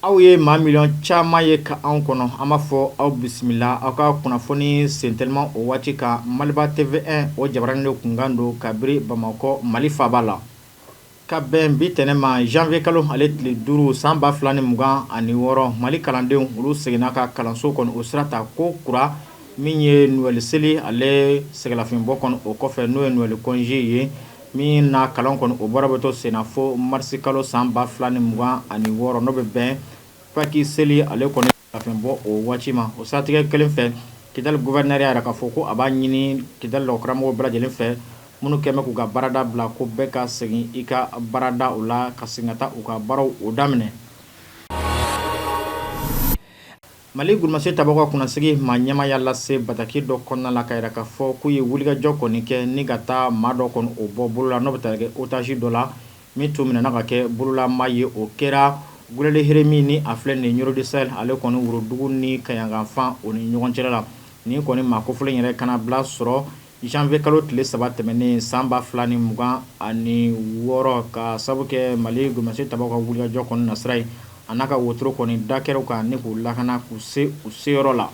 Aw ye maa miliyɔn caman ye ka anw kɔnɔ, an b'a fɔ aw bisimila aw ka kunnafoni sentɛliman o waati kan Maliba TV1 o jabaranin de kunkan don kabiri Bamakɔ Mali faaba la. Ka bɛn bi tɛnɛn ma janvier kalo ale tile 5 san 2026, Mali kalandenw olu seginna ka kalanso kɔni o sira ta ko kura min ye Noël seli ale sɛgɛnlafiɲɛbɔ kɔni o kɔfɛ, n'o ye Noël congé ye min na kalan kɔni o baara bɛ to senna fo marisi kalo san 2026, n'o bɛ bɛn Pâques seli ale kɔni lafiɲɛbɔ o waati ma. O siratigɛ kelen fɛ, Kidali gouverneur y'a jira k'a fɔ ko a b'a ɲini Kidali lakɔlikaramɔgɔw bɛɛ lajɛlen fɛ minnu kɛlen bɛ k'u ka baarada bila, ko bɛɛ ka segin i ka baarada o la, ka segin ka taa u ka baaraw o daminɛ. Mali golomasigi tabagaw kunnasigi maa ɲɛmaa y'a lase bataki dɔ kɔnɔna la ka jira k'a fɔ k'u ye wulikajɔ kɔni kɛ ni ka taa maa dɔ kɔni o bɔ bolo la, n'o bɛ tali kɛ otage dɔ la min tun minɛna ka kɛ bololamaa ye. O kɛra Gulɛli Heremi ni a filɛ nin Ɲɔrɔ du Sahel ale kɔni worodugu ni Kaɲaga fan o ni ɲɔgɔn cɛla la. Nin kɔni maa kofɔlen yɛrɛ kana bila sɔrɔ janvier kalo tile 3 tɛmɛnen san 2026, ka sabu kɛ Mali golomasigi tabagaw ka wulikajɔ kɔni nasira ye, a n'a ka wotoro kɔni da kɛra u kan ni k'u lakana k'u se u seyɔrɔ la.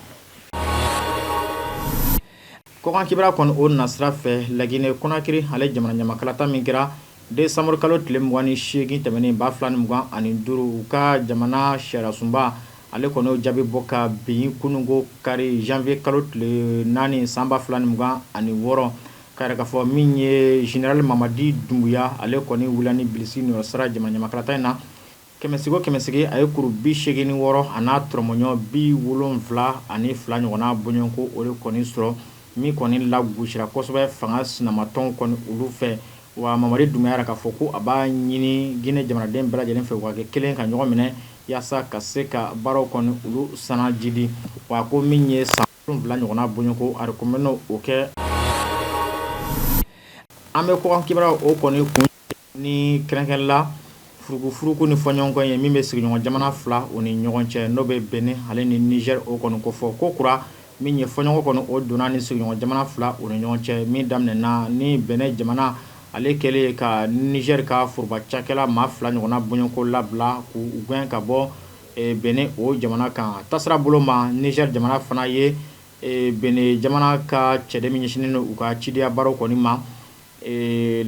Kɔkan kibaruya kɔni o nasira fɛ, Laginɛ Konakiri ale jamana ɲɛmaa kalata min kɛra décembre kalo tile 28 tɛmɛnen 2025, u ka jamana sariyasunba ale kɔni y'o jaabi bɔ ka bin kununko kari janvier kalo tile 4 san 2026, k'a yira k'a fɔ min ye général Mamadi Doumbouya ale kɔni wulila ni bilisi niyɔrɔ sara jamana ɲɛmaa kalata in na. Kɛmɛsigi o kɛmɛsigi, a ye kuru 86 a n'a tɔrɔmɔɲɔ 72 ɲɔgɔnna bɔɲɔgɔnko o de kɔni sɔrɔ, min kɔni lagosira kosɛbɛ fanga sinamatɔnw kɔni olu fɛ. Wa Mamadi Doumbouya y'a yira k'a fɔ ko a b'a ɲini Guinée jamanaden bɛɛ lajɛlen fɛ u ka kɛ kelen ka ɲɔgɔn minɛ yaasa ka se ka baaraw kɔni olu sanajidi. Wa ko min ye san 7 ɲɔgɔnna bɔɲɔgɔnko a ko bɛ o kɛ. An bɛ kɔkan kibaruya o kɔni kun ni kɛrɛnkɛrɛn la furukufuruku ni fɔɲɔgɔnkɔ ye min bɛ sigiɲɔgɔn jamana fila o ni ɲɔgɔn cɛ, n'o bɛ Benin ale ni Niger o kɔni kofɔ ko kura min ye fɔɲɔgɔnkɔ kɔni o donna ni sigiɲɔgɔn jamana fila o ni ɲɔgɔn cɛ, min daminɛna ni Benin jamana ale kɛlen ka Niger ka foroba cakɛla maa fila ɲɔgɔnna bɔɲɔgɔnko labila k'u gɛn ka bɔ Benin o jamana kan. Tasira bolo ma, Niger jamana fana ye Benin jamana ka cɛden min ɲɛsinnen don u ka cidenya baaraw kɔni ma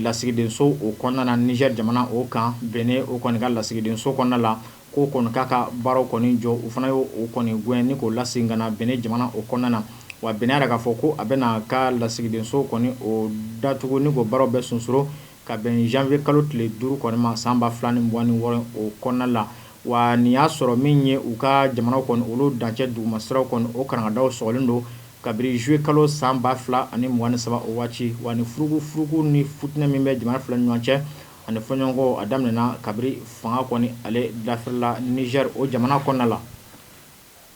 lasigidenso o kɔnɔna na Niger jamana o kan, Benin o kɔni ka lasigidenso kɔnɔna la, k'o kɔni k'a ka baaraw kɔni jɔ, u fana y'o kɔni gɛn ni k'o lasegin ka na Benin jamana o kɔnɔna na. Wa Benin y'a yira k'a fɔ ko a bɛna ka lasigidenso kɔni o datugu ni k'o baaraw bɛɛ sonsoro ka bɛn janvier kalo tile 5 kɔni ma san 2026 o kɔnɔna la. Wa nin y'a sɔrɔ min ye u ka jamanaw kɔni olu dancɛ dugumasiraw kɔni o karangadaw sɔgɔlen don kabiri juillet kalo san 2023 o waati. Wa ni furukufuruku ni futinɛ min bɛ jamana fila ni ɲɔgɔn cɛ ani fɔɲɔgɔnkɔ, a daminɛna kabiri fanga kɔni ale dafirila Niger o jamana kɔnɔna la.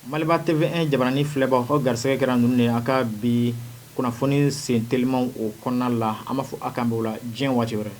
Maliba TV1 jabarani filɛbaw, aw garisɛgɛ kɛra ninnu de ye a ka bi kunnafoni sen telimanw o kɔnɔna la. An b'a fɔ a k'an bɛn o la diɲɛ waati wɛrɛ.